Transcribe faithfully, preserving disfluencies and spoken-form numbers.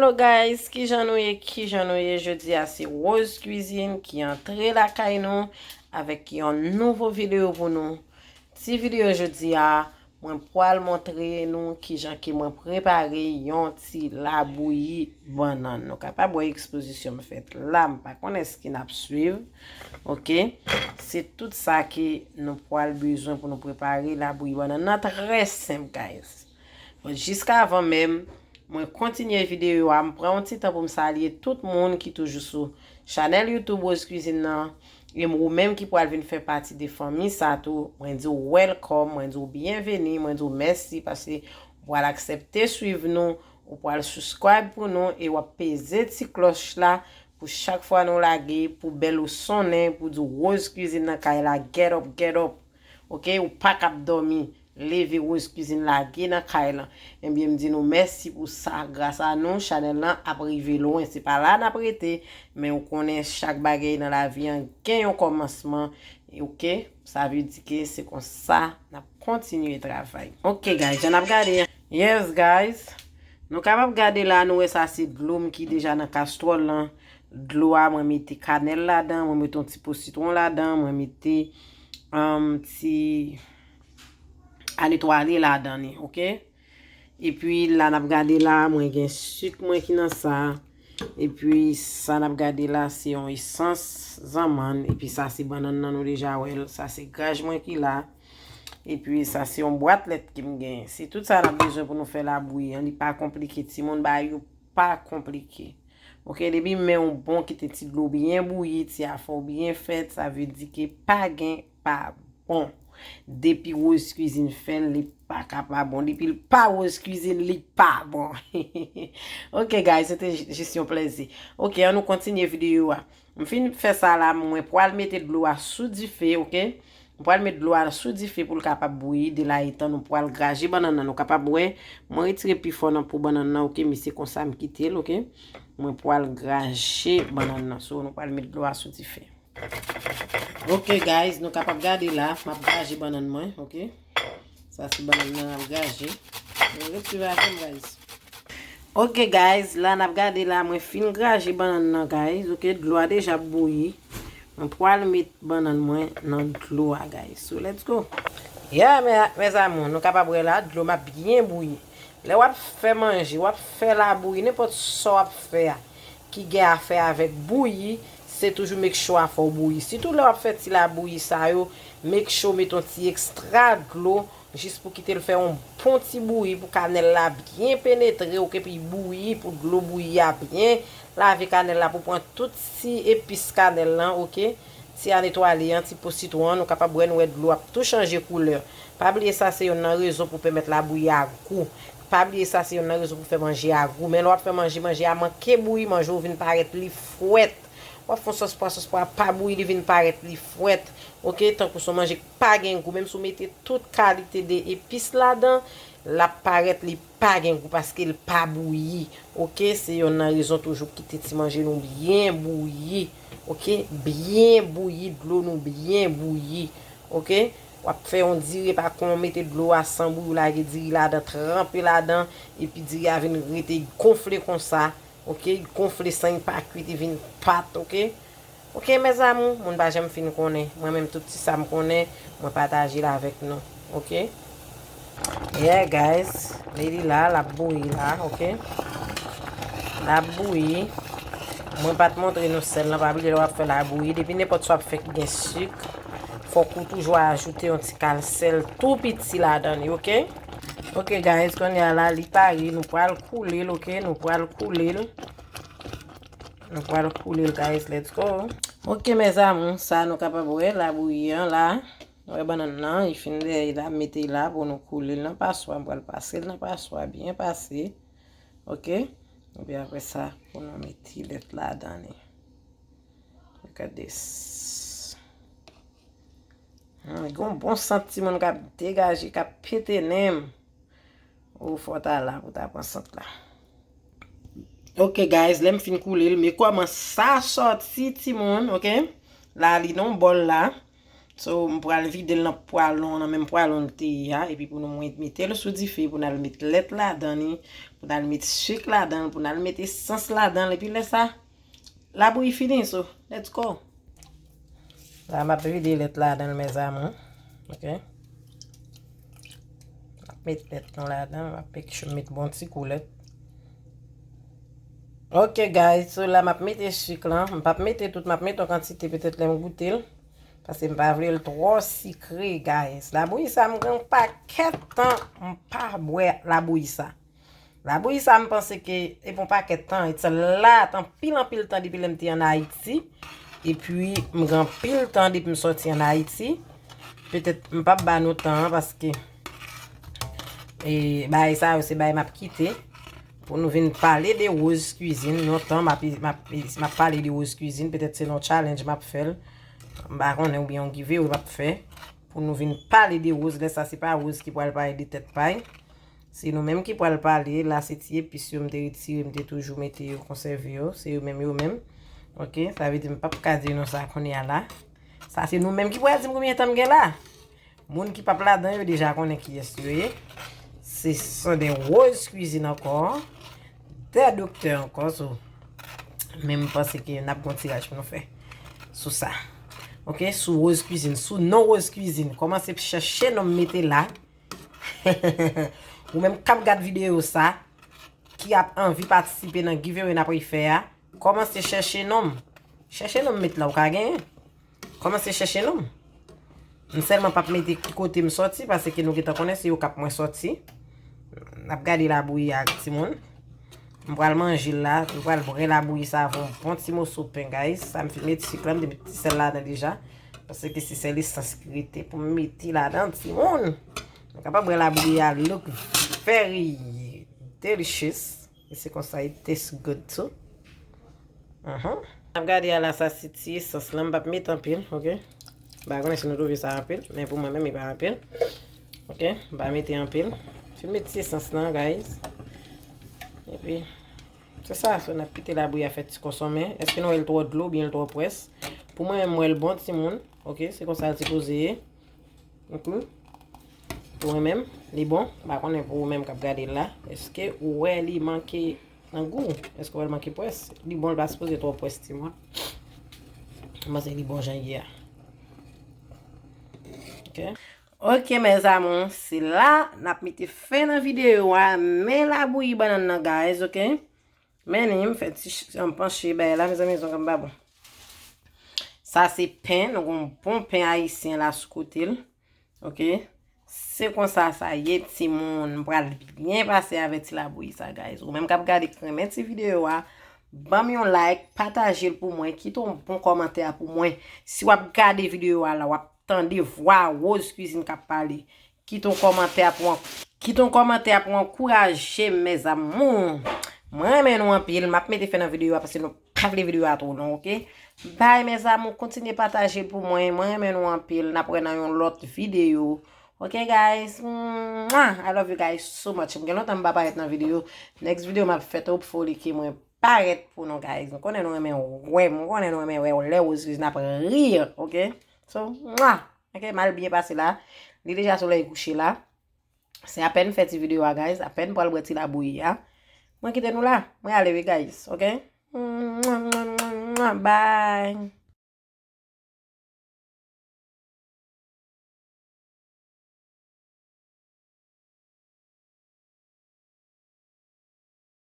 Hello guys, kijan nou ye? Kijan nou ye? Jodi a se Rose Cuisine ki antre lakay nou avèk yon nouvo videyo pou nou. Ti videyo jodi a, mwen pral montre nou kijan ke mwen prepare yon ti labouyi bannann. Nou kapab wè ekspozisyon m fèt la, m pa konn èske n ap swiv. Oke? Se tout sa ke nou pral bezwen pou nou prepare labouyi bannann nan. Trè senp, guys. Bon, jiskavan menm mwen kontinye videyo a, m pran yon ti tan pou m salye tout moun ki toujou sou chanèl YouTube Rose Cuisine nan. E ou menm ki pral vin fè pati de fanmi sa tou, mwen di w welcome, mwen di w byenveni, mwen di w mèsi paske ou pral aksepte swiv nou, ou pral subscribe pou nou e w ap peze ti klòch la pou chak fwa nou lage, pou bèl ou sonnen, pou di w Rose Cuisine nan kay la, get up, get up. Oke, ou pa kab dòmi. Leve Rose Cuisine lage nan kay lan. Ebyen, m di nou mèsi pou sa. Gras a nou, chanèl lan ap rive lwen. Se pa la n ap rete, men ou konnen chak bagay nan lavi an gen yon kòmansman. Oke? Sa vle di ke se konsa n ap kontinye travay. Oke, guys, jan n ap gade an. Yes, guys. Nou kapab gade la, nou wè sa se dlo m ki deja nan kastwòl lan. Dlo a, mwen mete kanèl ladan, mwen mete yon ti po sitwon ladan, mwen mete um, ti a netwaye ladan li, oke? Epi la n ap gade la, mwen gen sik mwen ki nan sa. Epi sa n ap gade la, se yon esans zanmann. Epi sa se bannann nan nou deja wè l. Sa se graj mwen ki la. Epi sa se yon bwat lèt ke m gen. Se tout sa n ap bezwen pou nou fè labouyi an. Li pa konplike. Timoun bagay yo pa konplike. Oke, depi men w bon, kite ti dlo byen bouyi, ti afè w byen fèt, sa vle di ke pa gen pa bon. Depi Rose Cuisine fè l, li pa ka pa bon. Depi l pa Rose Cuisine, li pa bon. Oke, guys, se te jis yon plèzi. Oke, an nou kontinye videyo a. M fin fè sa la, mwen pral mete dlo a sou dife, oke? M pral met dlo a sou dife pou l kapab bouyi. De la etan, nou pral graje bannann nan. Nou kapab wè, mwen retire pi fò nan po bannann nan, oke? Men se konsa m kite l, oke? Mwen pral graje bannann nan. So, nou pral met dlo a sou dife. Oke, guys, nou kapab gade la. M ap graje bannann mwen, oke? Sa se bannann nan ap graje. Ret swiv avè m, guys. Oke, guys, la n ap gade la, mwen fin graje bannann nan, guys. Oke, dlo a deja bouyi. Mwen pral met bannann mwen nan dlo a, guys. So, let's go. Yeah, mes, mes amours, nou kapab wè la, dlo m ap byen bouyi. Lè w ap fè manje, w ap fè labouyi, nenpòt sa w ap fè a, ki gen afè avèk bouyi, se toujou make sure fò w bouyi. Sitou lè w ap fè ti labouyi sa yo, make sure w mete yon ti ekstra dlo, jis pou kite l fè yon bon ti bouyi, pou kanèl la byen penetre, oke, pou l bouyi, pou dlo bouyi a byen lave kanèl la, pou pran tout ti epis kanèl lan, oke. Ti a netwaye an, ti po sitwon an, nou kapab wè, nou wè dlo ap tou chanje koulè. Pa bliye sa se yonn nan rezon pou pèmèt labouyi a gou. Pa bliye sa se yonn nan rezon pou fè manje a gou. Men lè w ap fè manje, manje a manke bouyi, manje w vin parèt li frèt. W ap fè yon sòs pwa, sòs pwa a pa bouyi, li vin parèt li frèt. Oke, tankou se yon manje k pa gen gou. Menm si w mete tout kalite de epis ladan, l ap parèt li pa gen gou paske l pa bouyi. Oke, se yonn nan rezon toujou kite ti manje nou byen bouyi. Oke, byen bouyi, dlo nou byen bouyi. Oke, w ap fè yon diri pa kon w mete dlo a san bouyi, w lage diri ladan, tranpe ladan, epi diri a vin rete gonfle konsa. Oke, gonfle san li pa kwit, li vin pat, oke. Oke, mes amours, moun pa janm fin konnen. Mwen menm, tout ti sa m konnen, mwen pataje l avèk nou, oke. Yeah, guys, li, li la, l ap bouyi la, oke. L ap bouyi. Mwen pa t montre nou sèl lan, pa bliye lè w ap fè labouyi. Depi nenpòt sa w ap fè ki gen sik, fòk ou toujou ajoute yon ti kal sèl tou piti ladan li, oke. Oke, guys, kounye a la, li pare, nou pral koule l, oke, nou pral koule l. Nou pral koule l, guys, let's go. Oke, mes amours, sa nou kapab wè, labouyi an la. Nou wè bannann nan, li fin dèyè la, m mete l la pou nou koule l nan paswa, m pral pase l nan paswa, byen pase. Oke, epi apre sa, pou nou mete lèt ladan li. Look at this. Hmm, gen yon bon sant timoun k ap degaje, k ap pete nen m. Ou fò ta la pou ta pran sant la. Oke, guys, lè m fin koule l, men kòman sa sòti, timoun, oke? La, li nan yon bòl la. So, m pral vide l nan pwalon, nan menm pwalon l te ye a, epi pou nou mwen mete l sou dife, pou n al met lèt ladan li, pou n al met sik ladan l, pou n al met esans ladan l, epi lè sa, labouyi fini, so, let's go. La, m ap vide lèt ladan l, mes amours. Ok. M ap met lèt nou ladan, m ap make sure m met bon ti kou lèt. Ok, guys, so la, m ap mete sik lan. M p ap mete tout, m ap mete yon kantite, petèt lè m goute l. Paske m pa vle l twò sikre, guys. Labouyi sa, m gen yon pakèt tan, m pa bwè labouyi sa. Labouyi sa, m panse ke, e bon pakèt tan, it's a lot, anpil, anpil tan depi lè m te ann Ayiti. Epi, m gen anpil tan depi m sòti ann Ayiti. Petèt, m p ap ba nou tan an, paske, e, bagay sa yo, se bagay m ap kite. Pou nou vin pale de Rose Cuisine, yon tan m ap, m ap, m ap pale de Rose Cuisine, petèt se yon challenge m ap fè l. M pa konnen, oubyen yon giveaway m ap fè. Pou nou vin pale de Rose, lè sa se pa Rose ki pral pale de tèt pay. Se nou menm ki pral pale, la se ti epis yo m te retire, m te toujou mete yo, konsève yo, se yo menm, yo menm. Ok, sa vle di m p ap ka di nou sa kounye a la. Sa se nou menm ki pral di m konbyen tan m gen la. Moun ki p ap ladan yo deja konnen kiyès yo ye. Se son de Rose Cuisine ankò. De doktè ankò, so. Men m panse ke n ap gon tiraj pou nou fè. Sou sa. Ok, sou Rose Cuisine, sou non Rose Cuisine. Kòmanse chèche non m mete la. Ou menm k ap gad videyo sa, ki ap anvi patisipe nan giveaway n ap fè a, kòmanse chèche non m. Chèche non m met la, ou ka genyen. Kòmanse chèche non m. M sèlman p ap mete ki kote m sòti, paske nou gentan konnen se yo k ap mwen sòti. N ap gade labouyi a, timoun. M pral manje l la, m pral bwè labouyi sa avè yon bon ti moso pen, guys. Sa m fin met sik la, m te met ti sèl ladan deja. Paske se sèl esans ki rete pou m mete ladan, timoun. Nou kapab wè labouyi a look very delicious. E se konsa it taste good too. Mhm. N ap gade a la, sa se ti esans lan, m p ap mete anpil, ok? M pa konnen si nou twouve sa anpil, men pou mwen menm, li pa anpil. Ok, m pa mete anpil. Fin met ti esans lan, guys. Epi, se sa, so n ap kite labouyi a fè ti konsonmen. Èske nou wè l twò dlo oubyen l twò pwès? Pou mwen menm, m wè l bon, timoun. Ok, se konsa l sipoze ye. Ok. Pou mwen menm, li bon. M pa konnen pou ou menm k ap gade l la. Èske ou wè li manke nan gou? Èske ou wè l manke pwès? Li bon, li pa sipoze twò pwès, timoun. M panse li bon jan l ye a. Ok. Ok, mes amours, se la n ap mete fen nan videyo a. Men labouyi bannann nan, guys, ok? Men li, m fè ti ch-, m panche bagay la, mezanmi, zong m pa bon. Sa se pen, nou gon bon pen ayisyen la sou kote l. Ok? Se konsa sa ye, timoun. M pral byen pase avè ti labouyi sa, guys. Ou menm k ap gade, k renmen ti videyo a, ban m yon like, pataje l pou mwen, kite yon bon kòmantè pou mwen. Si w ap gade videyo a la, w ap tande vwa Rose Cuisine k ap pale. Kite yon kòmantè pou an-, kite yon kòmantè pou ankouraje m, mes amours. Mwen renmen nou anpil. M ap mete fen nan videyo a paske nou pa vle videyo a twò long, ok? Bye, mes amours. Kontinye pataje l pou mwen. Mwen renmen nou anpil. N ap wè nan yon lòt videyo. Ok, guys? Mwah! I love you guys so much. M gen lontan m pa parèt nan videyo. Next video m ap fè, hopefully ke mwen parèt pou nou, guys. M konnen nou renmen wè m. M konnen nou renmen wè lè Rose Cuisine ap ri, ok? So, mwah! Ok, m al byen pase la. Li deja solèy kouche la. Se apèn fè ti videyo a, guys. Apèn pral bwè ti labouyi a. Mwen kite nou la. Mwen ale wi, guys. Ok? Bye.